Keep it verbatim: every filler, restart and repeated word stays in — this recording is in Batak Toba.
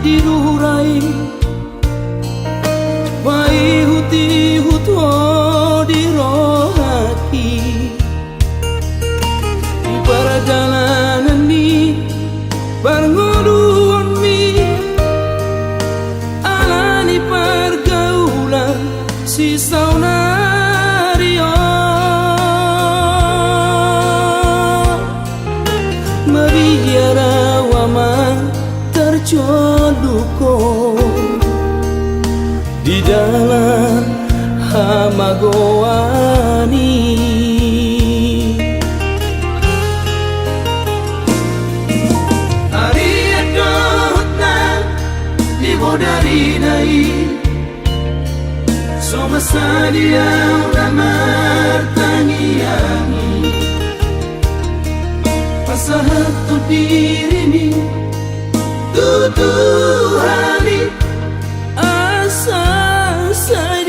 di Tuhan i, paihutihut ho di rohangki. Di pardalanan ni parngoluonmi, ala ni pargaulan sisaonari on, mabiar ahu amang tarjoluk ho di dalan hamagoan i. Ari dohot na di bodari na i, so masa di ahu na martangiang i, pasahat ho dirimi tu Tuhan i, asa sai